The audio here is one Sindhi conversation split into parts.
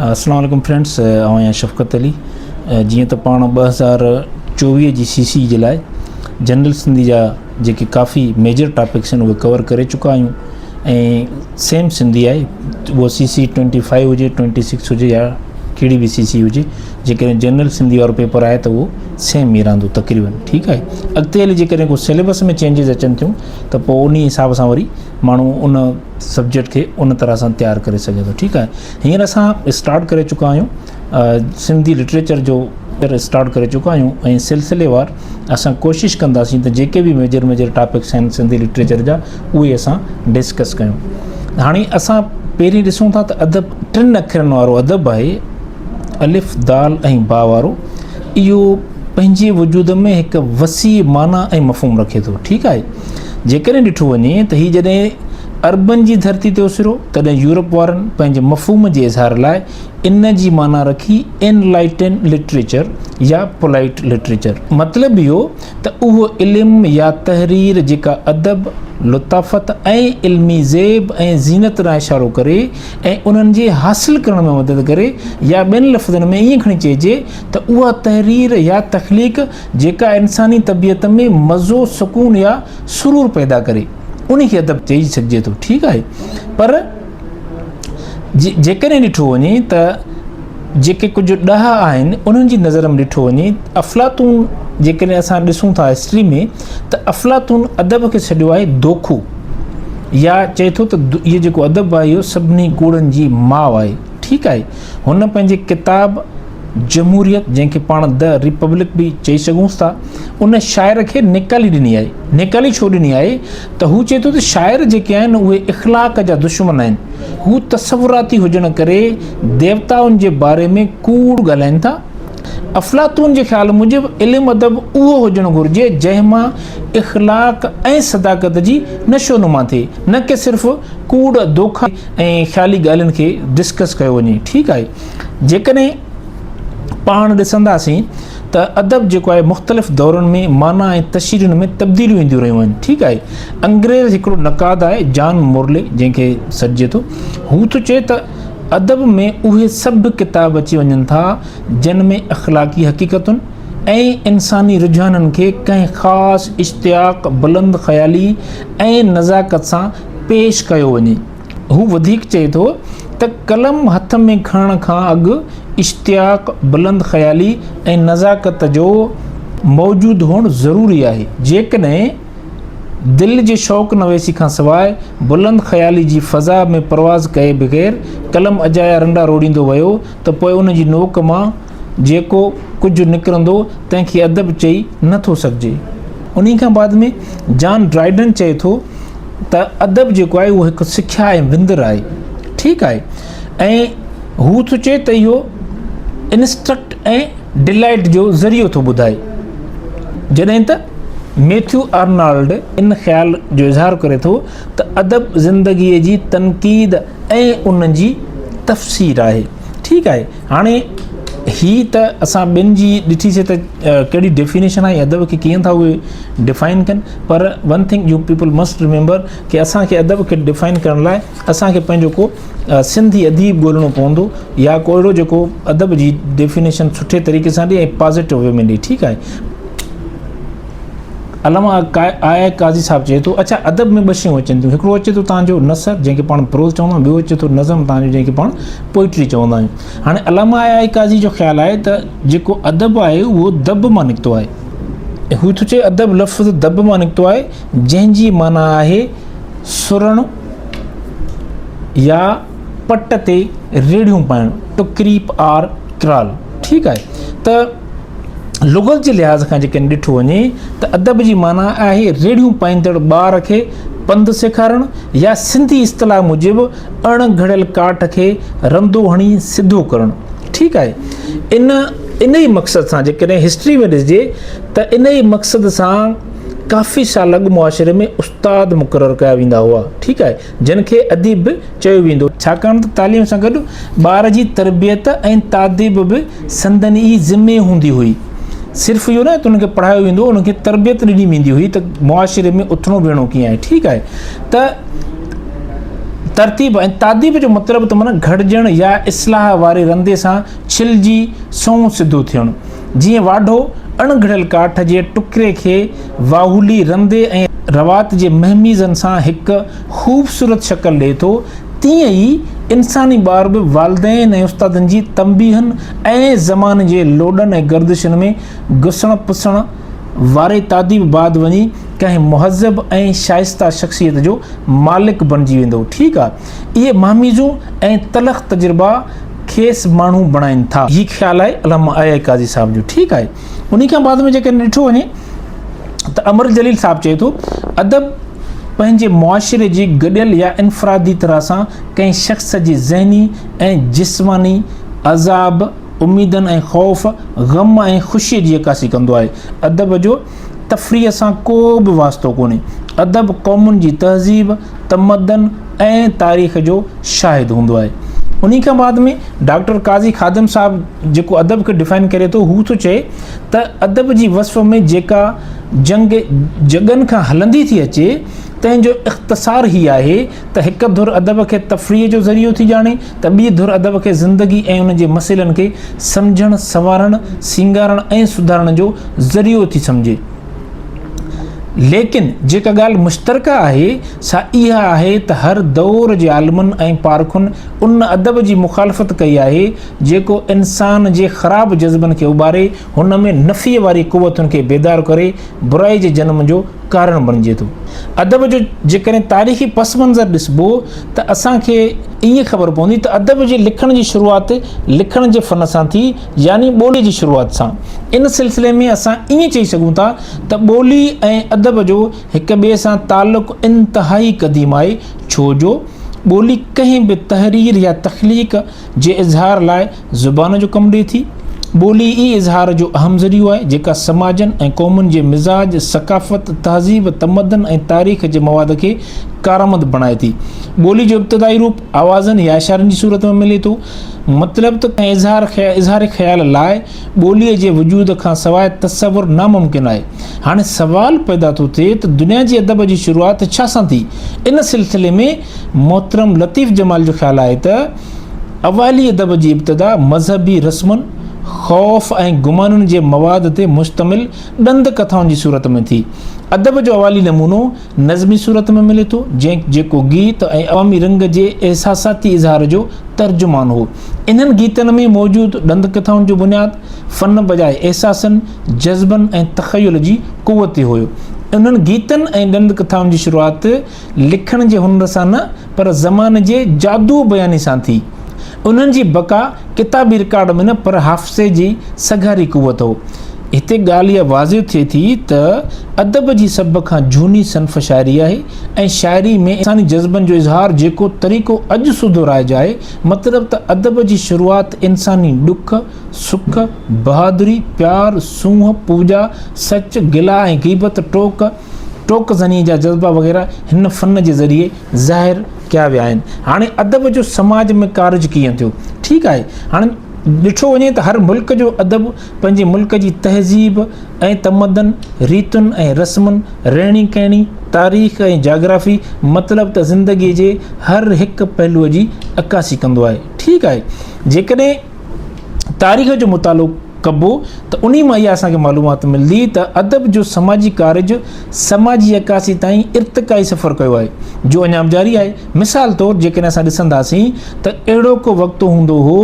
اسلام عليڪم فرينڊس آئون آهيان شفقت علي جيئن ته پاڻ 2024 جي سي سي جي لاء جنرل سنڌي جا جيڪي ڪافي ميجر ٽاپڪس آهن اهي ڪور ڪري چڪا آهيون ۽ سيم سنڌي آهي اهو سي سي ٽوئنٽي فائيو هجي ٽوئنٽي سڪس هجي يا ڪهڙي به سي سي هجي جيڪڏهن جنرل سنڌي وارو پيپر آهي ته اهو سيم ئي رهندو تقريبن ٺيڪ آهي اڳتي هلي جيڪڏهن ڪو سليبس ۾ چينجز اچن ٿيون ته پوء ان حساب سان وري ماڻهو ان سبجيڪٽ کي ان طرح سان تيار ڪري سگهي ٿو ٺيڪ آهي هينئر اسان اسٽارٽ ڪري چڪا آهيون سنڌي لٽريچر جو اسٽارٽ ڪري چڪا آهيون ۽ سلسليوار اسان ڪوشش ڪنداسين ته جيڪي به ميجر ميجر ٽاپڪس آهن سنڌي لٽريچر جا اهي اسان ڊسڪس ڪيون هاڻي اسان پهرين ڏسون ٿا ته ادب ٽن اکرن وارو ادب آهي الف دال ۽ با وارو اهو پنهنجي وجود ۾ هڪ وسيع معنيٰ ۽ مفهوم رکي ٿو ٺيڪ آهي جيڪڏهن ڏٺو وڃي ته هي جڏهن عربن جي ڌرتي تي اسريو، تڏهن يورپ وارن پنهنجي مفهوم جي اظهار لاء ان جي معنيٰ رکي Enlightened Literature يا Polite Literature. مطلب اهو ته اهو علم يا تحرير جيڪا ادب، لطافت ۽ علمي زيب ۽ زينت ڏانهن اشارو ڪري ۽ انهن جي حاصل ڪرڻ ۾ مدد ڪري يا ٻين لفظن ۾ ائين کڻي چئجي ته اها تحرير يا تخليق جيڪا انساني طبيعت ۾ مزو، سڪون يا سرور پيدا ڪري ان کي ادب چئي سگهجي ٿو ٺيڪ آهي پر جيڪڏهن ڏٺو وڃي ته جيڪي ڪجهه ڏاها آهن انهن جي نظر ۾ ڏٺو وڃي افلاطون جيڪڏهن اسان ڏسون ٿا هسٽري ۾ ته افلاطون ادب کي سڏيو آهي دوکو يا چئي ٿو ته اهو جيڪو ادب آهي اهو سڀني ڪوڙن جي ماء آهي ٺيڪ آهي هن پنهنجي ڪتاب جمهوريت جنهن کي پاڻ The Republic به چئي سگهون ٿا ان شاعر کي نيڪالي ڏني آهي. نيڪالي ڇو ڏني آهي ته هو چئي ٿو ته شاعر جيڪي آهن اهي اخلاق جا دشمن آهن. هو تصوراتي هجڻ ڪري ديوتائن جي باري ۾ ڪوڙ ڳالهائين ٿا. افلاطون جي خيال موجب علم ادب اهو هجڻ گهرجي جنهن مان اخلاق ۽ صداقت جي نشو نما ٿئي نه ڪي صرف ڪوڙ، دوکا ۽ خيالي ڳالهين کي ڊسڪس ڪيو وڃي. ٺيڪ آهي. جيڪڏهن پاڻ ڏسنداسين ته ادب جيڪو آهي مختلف دورن ۾ معنيٰ ۽ تشريحن ۾ تبديليون اينديون رهيون آهن ٺيڪ آهي انگريز هڪڙو نقاد آهي جان مورلي جنهن کي سڏجي ٿو هو ٿو چئي ته ادب ۾ اهي سڀ ڪتاب اچي وڃن ٿا جن ۾ اخلاقي حقيقتن ۽ انساني رجحانن کي ڪنهن خاص اشتياق بلند خيالي ۽ نزاڪت سان پيش ڪيو وڃي هو وڌيڪ چئي ٿو ته قلم هٿ ۾ کڻڻ کان اڳ اشتياق، بلند خيالي ۽ نزاڪت جو موجود هئڻ ضروري آهي. جيڪڏهن دل جي شوق نويسي کان سواء بلند خيالي جي فضا ۾ پرواز ڪئي بغير قلم اجايا رنڊا روڙيندو ويو ته پوء ان جي نوڪ مان جيڪو ڪجهه نڪرندو تنهن کي ادب چئي نه ٿو سگهجي. انهي کان بعد ۾ جان ڊرائيڊن چئي ٿو ته ادب جيڪو آهي اهو هڪ سکيا ۽ وندر آهي ٺيڪ آهي ۽ هو ٿو چئي ته اهو انسٽرڪٽ ۽ ڊلائٽ جو ذريعو ٿو ٻڌائي جڏهن ته ميٿيو آرنالڊ ان خيال جو اظهار ڪري ٿو ته ادب زندگيء جي تنقيد ۽ ان جي تفسير آهي ٺيڪ آهي هاڻي هي ته اسان ٻين جي ڏٺي سي ته ڪهڙي ڊيفينيشن آهي ادب کي ڪيئن ٿا اهي ڊفائن ڪن پر one thing you people must remember ڪي اسان کي ادب کي ڊفائن ڪرڻ لاء اسان کي پنهنجو ڪو سنڌي اديب ڳولڻو پوندو يا ڪو اهڙو جيڪو ادب جي ڊيفينيشن سٺي طريقي سان ڏي ۽ پازيٽو وي ۾ ڏي ٺيڪ آهي علامه آء آء قاضي صاحب چئي ٿو اڇا ادب ۾ ٻه شيون اچن ٿيون هڪڙو اچي ٿو تان جو نثر جنهن کي پاڻ پروز چوندا آهيون ٻيو اچي ٿو نظم تان جو جنهن کي پاڻ پوئٽري چوندا آهيون هاڻي علامه آء آء قاضي جو خيال آهي ته جيڪو ادب آهي اهو دب مان نڪتو آهي هو ٿو چئي ادب لفظ دب مان نڪتو آهي جنهن جي معنيٰ آهي سرڻ يا پٽ تي ريڙهيون پائڻ ٽو ڪريپ آر ڪرال ٺيڪ آهي ته لغت جي لحاظ کان جيڪڏهن ڏٺو وڃي ته ادب جي معنيٰ آهي ريڙهيون پائيندڙ ٻار کي پنڌ سيکارڻ يا سنڌي اصطلاح موجب اڻ گهڙيل ڪاٺ کي رندو هڻي سڌو ڪرڻ. ٺيڪ آهي. ان انهي مقصد سان جيڪڏهن هسٽري ۾ ڏسجي ته انهي مقصد سان ڪافي سال اڳ معاشري ۾ استاد مقرر ڪيا ويندا هئا. ٺيڪ آهي. جن کي اديب به چيو ويندو. ڇاڪاڻ ته تعليم سان گڏ ٻار جي تربيت ۽ تاديب به سندن ئي ذمي هوندي هئي. صرف اهو نه ته انهن کي پڙهايو ويندو هو، انهن کي تربيت ڏني ويندي هئي ته معاشري ۾ اٿڻو ويهڻو ڪيئن آهي. ٺيڪ آهي ته ترتيب ۽ تاديب جو مطلب ته معنيٰ گهڙجڻ يا اصلاح واري رندي سان ڇلجي سنئون سڌو ٿيڻ. جيئن واڍو اڻ گهڙيل ڪاٺ جي ٽڪري کي واهولي رندي ۽ روات جي مهميزن سان هڪ خوبصورت شڪل ڏئي ٿو، تيئن ئي انساني ٻار به والدين ۽ استادن جي تنبيهن ۽ زماني جي لوڏن ۽ گردشن ۾ گسڻ پسڻ واري تاديب بعد وڃي ڪنهن مهذب ۽ شائسته شخصيت جو مالڪ بڻجي ويندو. ٺيڪ آ، اهي مهميزون ۽ تلخ تجربا کيس ماڻهو بڻائين ٿا. هي خيال آهي علامه آء آء قاضي صاحب جو. ٺيڪ آهي. انهي کان بعد ۾ جيڪڏهن ڏٺو وڃي ته امر جليل صاحب چئي ٿو، ادب پنهنجي معاشري جي گڏيل يا انفرادي طرح سان ڪنهن شخص جي ذهني ۽ جسماني عذاب، اميدن ۽ خوف، غم ۽ خوشيء جي عڪاسي ڪندو آهي. ادب جو تفريح سان ڪو به واسطو ڪونهي. ادب قومن جي تهذيب، تمدن ۽ تاريخ جو شاهد هوندو آهي. انهي کان بعد ۾ ڊاڪٽر قاضي خادم صاحب جيڪو ادب کي ڊفائن ڪري ٿو هو ٿو چئي ته ادب جي وصف ۾ جيڪا جنگ جڳن کان هلندي ٿي اچي تنهن جو اختصار هي آهي ته هڪ ڌر ادب کي تفريح جو ذريعو ٿي ڄاڻي ته ٻي ڌر ادب کي زندگي ۽ ان جي مسئلن کي سمجهڻ، سنوارڻ، سينگارڻ ۽ سڌارڻ جو ذريعو ٿي سمجهي. ليڪن جيڪا ڳالهه مشترڪه آهي سا اها آهي ته هر دور جي عالمن ۽ پارکن ان ادب جي مخالفت ڪئي آهي جيڪو انسان جي خراب جذبن کي اٻاري هن ۾ نفيء واري قوتن کي بيدار ڪري برائي جي جنم جو ڪارڻ بڻجي ٿو. ادب جو جيڪڏهن تاريخي پس منظر ڏسبو ته اسان کي ائين خبر پوندي ته ادب جي لکڻ جي شروعات لکڻ جي فن سان ٿي يعني ٻولي جي شروعات سان. ان سلسلي ۾ اسان ائين چئي سگهون ٿا ته ٻولي ۽ ادب جو هڪ ٻئي سان تعلق انتهائي قديم آهي ڇو جو ٻولي ڪنهن به تحرير يا تخليق جي اظهار لاء زبان جو ڪم ڏئي ٿي. ٻولي ئي اظهار جو اهم ذريعو آهي، جيڪا سماجن ۽ قومن جي مزاج، ثقافت، تهذيب، تمدن ۽ تاريخ جي مواد کي ڪارآمد بڻائي ٿي. ٻولي جو ابتدائي روپ آوازن يا اشارن جي صورت ۾ ملي ٿو. مطلب ته ڪنهن اظهار اظهار خيال لاء ٻوليء جي وجود کان سواء تصور ناممڪن آهي. هاڻي سوال پيدا ٿو ٿئي ته دنيا جي ادب جي شروعات ڇا سان ٿي؟ ان سلسلي ۾ محترم لطيف جمال جو خيال آهي ته اوائلي ادب جي ابتدا مذهبي رسمن، خوف ۽ گمانن جي مواد تي مشتمل ڏند ڪٿائن جي صورت ۾ ٿي. ادب جو اوائلي نمونو نظمي صورت ۾ ملي ٿو، جنهن جيڪو گيت ۽ عوامي رنگ جي احساساتي اظهار جو ترجمان هو. انهن گيتن ۾ موجود ڏند ڪٿائن جو بنياد فن بجاء احساسن، جذبن ۽ تخيل جي قوت تي هيو. انهن گيتن ۽ ڏند ڪٿائن جي شروعات لکڻ جي هنر سان نه پر زمان جي جادوء بياني سان ٿي. انهن جي بقا ڪتابي رڪارڊ ۾ نه پر حافظي جي سگهاري قوت هو. هتي ڳالهه اها واضح ٿئي ٿي ته ادب جي سڀ کان جهوني صنف شاعري آهي ۽ شاعري ۾ انساني جذبن جو اظهار جيڪو طريقو اڄ سوڌو رائج آهي، مطلب ته ادب جي شروعات انساني ڏک، سک، بهادري، پيار، سونهن، پوڄا، سچ، گلا ۽ غيبت، ٽوڪ، ٽوڪ زنيء جا جذبا وغيره هن فن جي ذريعي ظاهر ڪيا ويا آهن. هاڻي ادب جو سماج ۾ ڪارج ڪيئن ٿيو؟ ٺيڪ آهي، هاڻي ڏٺو وڃي ته هر ملڪ جو ادب پنهنجي ملڪ جي تهذيب ۽ تمدن، ريتن ۽ رسمن، رهڻي ڪهڻي، تاريخ ۽ جاگرافي مطلب ته زندگيء جي هر هڪ پهلوء جي عڪاسي ڪندو آهي. ٺيڪ آهي، جيڪڏهن تاريخ جو مطالعو ڪبو ته انهي مان اها اسان کي معلومات ملندي ته ادب جو سماجي ڪارج سماجي عڪاسي تائين ارتقائي سفر ڪيو آهي جو اڃا به جاري آهي. مثال طور جيڪڏهن اسان ڏسنداسين ته اهڙو ڪو وقت هوندو هو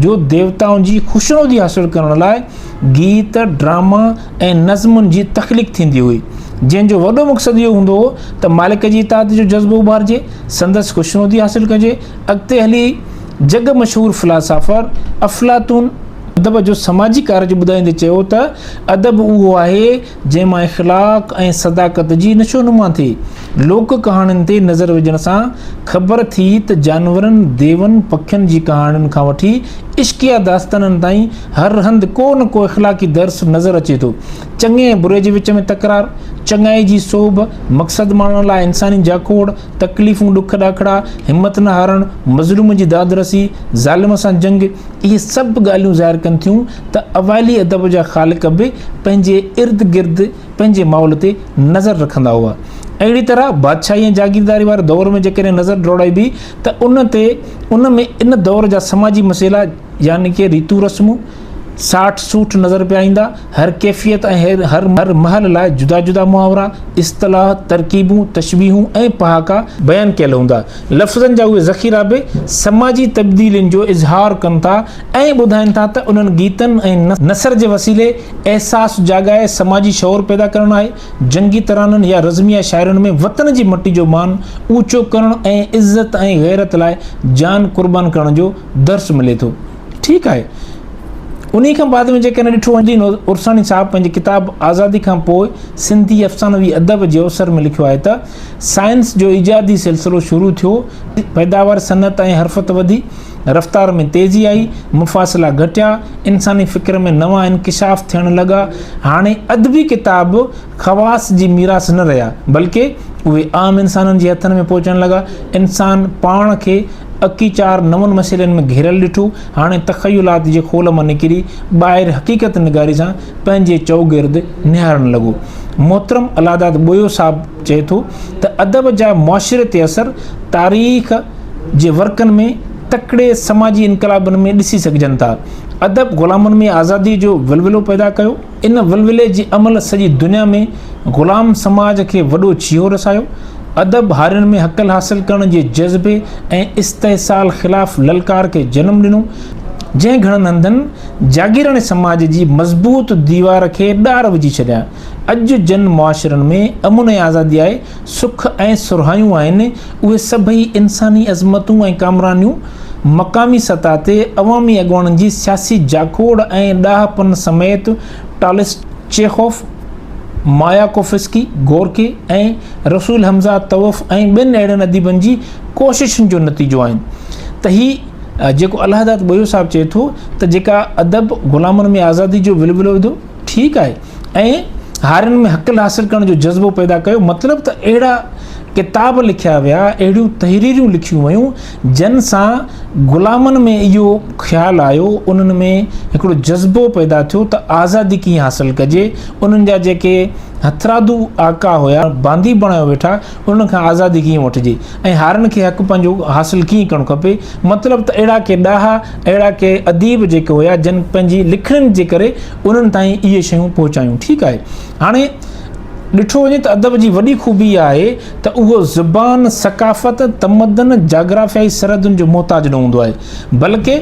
جو ديوتائن جي خوشنودي حاصل ڪرڻ لاء گيت، ڊراما ۽ نظمن جي تخليق ٿيندي هئي جنهن جو وڏو مقصد اهو هوندو هو ته مالڪ جي اطاعت جو جذبو اڀارجي، سندس خوشنودي حاصل ڪجي. اڳتي هلي جڳ مشهور فلاسافر افلاطون ادب جو سماجي ڪارج ٻڌائيندي چيو ته ادب اهو آهي جنهن مان اخلاق ۽ صداقت جي نشونما ٿئي. لوڪ ڪهاڻين تي نظر وجهڻ سان خبر ٿي ته جانورن، ديون، پکين جي ڪهاڻين کان وٺي عشقيه داستانن تائين هر هنڌ ڪو نه ڪو اخلاقي درس نظر اچي ٿو. چڱي ۽ بري جي وچ ۾ تڪرار، چڱائي جي سوڀ، مقصد ماڻڻ لاء انساني جاکوڙ، تڪليفون، ڏک ڏاکڙا، همت نه هارڻ، مظلوم جي داد رسي، ظالم سان جنگ، اهي سڀ ڳالهيون ظاهر ڪن ٿيون ته اوائلي ادب جا خالق به پنهنجي ارد گرد پنهنجي ماحول تي نظر رکندا هئا. اهڙي طرح بادشاهي ۽ جاگيرداري واري دور ۾ جيڪڏهن نظر ڊوڙائبي ته ان تي ان ۾ ان دور جا سماجي مسئلا يعني ڪي ريتون رسمون، ساٺ سوٺ نظر پيا ايندا. هر ڪيفيت ۽ هر هر مهل لاء جدا جدا محاورا، اصطلاح، ترڪيبون، تشبيهون ۽ پهاڪا بيان ڪيل هوندا. لفظن جا اهي ذخيرا به سماجي تبديلين جو اظهار ڪن ٿا ۽ ٻڌائين ٿا ته انهن گيتن ۽ نثر جي وسيلي احساس جاڳائي سماجي شعور پيدا ڪرڻ آهي. جنگي ترانن يا رزميه شاعرين ۾ وطن جي مٽي جو مان اوچو ڪرڻ ۽ عزت ۽ غيرت لاء جان قربان ڪرڻ جو درس ملي ٿو. ٺيڪ آهي. انهي کان بعد ۾ جيڪڏهن ڏٺو وڃي ته عرساڻي صاحب پنهنجي ڪتاب آزادي کان پوء سنڌي افسانوي ادب جي اوسر ۾ لکيو آهي ته سائنس جو ايجادي سلسلو شروع ٿيو، پيداوار، صنعت ۽ حرفت وڌي، رفتار ۾ تيزي آئي، مفاصلا گهٽيا، انساني فڪر ۾ نوان انڪشاف ٿيڻ لڳا، هاڻي ادبي ڪتاب خواص جي ميراث نه رهيا، بلڪه اهي عام انسانن جي هٿن ۾ پهچڻ لڳا، انسان پاڻ کي اڪيچار نون مسئلن ۾ گهيريل ڏٺو، هاڻي تخيلات جي خول مان نڪري ٻاهر حقيقت نگاري سان پنهنجي چؤگرد نهارڻ لڳو. محترم الهداد ٻوهيو صاحب چئي ٿو ته ادب جا معاشري تي اثر تاريخ جي ورقن ۾ تڪڙي سماجي انقلابن ۾ ڏسي سگهجن ٿا. ادب غلامن ۾ آزاديء جو ولولو پيدا ڪيو. ان ولولي جي عمل سڄي دنيا ۾ غلام سماج کي وڏو ڇيهو رسايو. ادب هارين ۾ حقل حاصل ڪرڻ جي جذبي ۽ استحصال خلاف للڪار کي جنم ڏنو، جنهن گهڻن هنڌن جاگيراڻي سماج جي مضبوط ديوار کي ڏار وجهي ڇڏيا. اڄ جن معاشرن ۾ امن ۽ آزادي آهي، سک ۽ سرهايون آهن، اهي سڀئي انساني عظمتون ۽ ڪامرانيون مقامي سطح تي عوامي اڳواڻن جي سياسي جاکوڙ ۽ ڏاهپن سميت ٽالسٽ، چيخوف، ماياڪوفسڪي، گورڪي ۽ رسول حمزه توف ۽ ٻين اهڙن اديبن جي ڪوششن جو نتيجو آهن ته هي جيڪو الهداد ٻوهيو صاحب چئي ٿو ته جيڪا ادب غلامن ۾ آزادي جو ولولو وڌو ٺيڪ آهي ۽ هارين ۾ حق حاصل ڪرڻ جو جذبو پيدا ڪيو مطلب ته اهڙا ڪتاب لکيا ويا اهڙيون تحريرون لکيون ويون جن سان غلامن ۾ اهو خيال آيو انهن ۾ هڪڙو جذبو پيدا ٿيو ته آزادي ڪيئن حاصل ڪجي انهن جا جيڪي هٿرادو آقا هيا باندي بڻايو ويٺا انهن کان آزادي ڪيئن وٺجي ۽ هارين کي حق پنهنجو حاصل ڪيئن ڪرڻ کپي مطلب ته اهڙا ڪي ڏاها اهڙا ڪي اديب جيڪي هيا جن پنهنجي لکڻين جي ڪري انهن تائين اهي شيون پهچايون ٺيڪ آهي هاڻي ڏٺو وڃي ته ادب جي وڏي خوبي اها آهي ته اهو زبان ثقافت تمدن جاگرافيائي سرحدن جو محتاج نه هوندو آهي بلڪه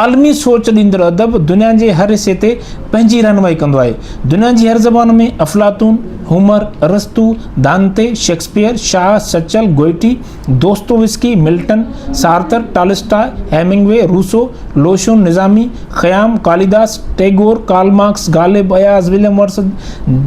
عالمي سوچ ڏيندڙ ادب دنيا جي هر حصي تي پنهنجي رهنمائي ڪندو آهي. دنيا جي هر زبان ۾ افلاطون، هومر، ارسطو، Dante, Shakespeare, Shah, Sachal, Goethe, Dostoevsky, Milton, Sartre, Tolstoy, Hemingway, Rousseau, لوشون، Nizami, Khayyam, Kalidas, Tagore, Karl Marx, Ghalib, Ayaz, William Wordsworth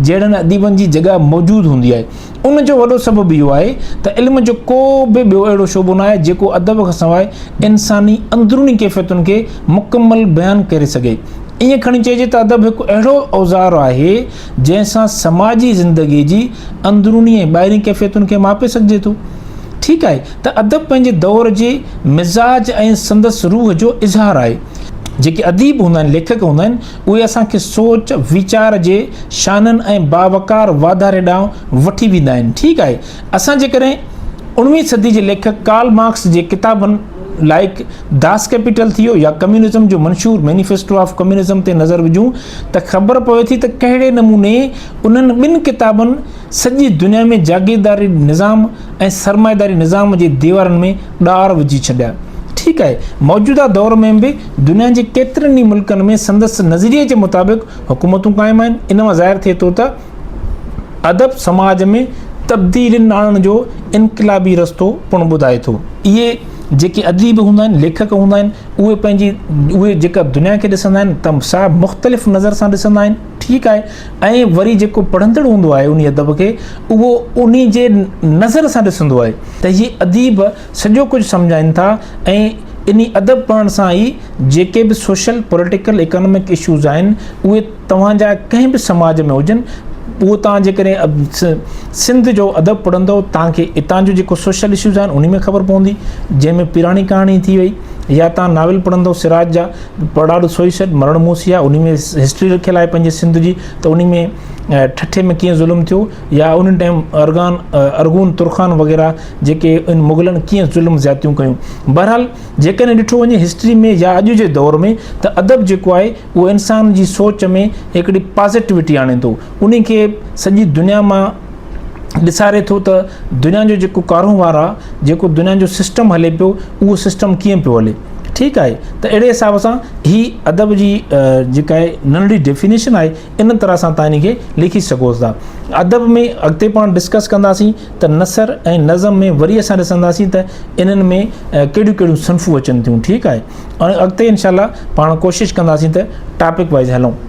جهڙن اديبن جي جڳهه موجود هوندي آهي. ان جو وڏو سبب اهو آهي ته علم جو ڪو به ٻيو اهڙو شعبو ناهي جيڪو ادب کان سواء انساني اندروني ڪيفيتن کي مڪمل بيان ڪري سگهي. ائين کڻي چئجي ته ادب هڪ اهڙو اوزار آهي جنهن سان سماجي زندگي جي اندروني ۽ ٻاهرين ڪيفيتن کي ماپي سگهجي ٿو. ٺيڪ آهي ته ادب پنهنجي دور جي مزاج ۽ سندس روح جو اظهار آهي. جيڪي اديب هوندا آهن، ليکڪ هوندا آهن، اهي اسان کي سوچ ويچار جي شانن ۽ باوقار واڌاري ڏانهن وٺي ويندا آهن. ٺيڪ آهي، اسان جيڪڏهن اڻويهين صدي جي ليکڪ ڪارل مارڪس جي ڪتابن لائيڪ داس ڪيپيٽل ٿي ويو يا ڪميونزم جو منشور مينيفيسٽو آف ڪميونزم تي نظر وجهون ته خبر پوي ٿي ته ڪهڙي نموني انهن ٻن ڪتابن سڄي دنيا ۾ جاگيرداري نظام ۽ سرمائيداري نظام جي ديوارن ۾ ڏار وجهي ڇڏيا. ٺيڪ آهي، موجوده دور ۾ به دنيا جي ڪيترن ئي ملڪن ۾ سندس نظريي جي مطابق حڪومتون قائم آهن. ان مان ظاهر ٿئي ٿو ته ادب سماج ۾ تبديلين آڻڻ جو انقلابي رستو پڻ ٻڌائي ٿو. اهي جيڪي اديب هوندا آهن، ليکڪ هوندا آهن، اهي پنهنجي اهي جيڪا دنيا کي ڏسندا آهن ته سا مختلف نظر سان ڏسندا آهن. ٺيڪ آهي ۽ وري جيڪو پڙهندڙ هوندو آهي انهي ادب کي اهو انهي جي نظر سان ڏسندو آهي ته هي اديب سڄو ڪجهه سمجهائين ٿا ۽ انهي ادب پڙهڻ سان ئي جيڪي به سوشل پوليٽيڪل اڪانامڪ اشوز آهن اهي توهان جا ڪنهن به سماج ۾ هجن اهو توهان جيڪڏهن سنڌ جو ادب پڙهندو توهان کي اتان جو جيڪو سوشل اشوز آهن انهي ۾ خبر پوندي جنهن ۾ پيراڻي ڪهاڻي ٿي وئي يا توهان ناول پڙهندو سراج جا پڙاڏو سوئي سڏ مرڻ مون سيا انهي ۾ هسٽري رکيل آهي پنهنجي سنڌ جي ته انهي ۾ ٺٽي ۾ ڪيئن ظلم ٿيو يا انهن ٽائيم ارغان ارغون ترخان وغيره جيڪي ان مغلن ڪيئن ظلم زيادتيون ڪيون. بهرحال جيڪڏهن ڏٺو وڃي هسٽري ۾ يا اڄ جي دور ۾ ته ادب جيڪو آهي اهو انسان جي سوچ ۾ هڪڙي پازيٽوٽي آڻي ٿو انهي کي سڄي دنيا مان ڏساري ٿو ته دنيا جو جيڪو ڪاروهنوار آ جيڪو دنيا جو سسٽم هلي پيو اهو سسٽم ڪيئن پيو هلي ٺيڪ آهي ته اهڙي حساب سان هي ادب جي جيڪا آهي ننڍڙي ڊيفينيشن آهي ان طرح سان تان ان کي لکي سگهو ٿا ادب ۾ اڳتي پاڻ ڊسڪس ڪنداسين ته نثر ۽ نظم ۾ وري اسان ڏسنداسين ته انهن ۾ ڪهڙيون ڪهڙيون صنفون اچن ٿيون ٺيڪ آهي ۽ اڳتي انشاء الله پاڻ ڪوشش ڪنداسين ته ٽاپڪ وائز هلون.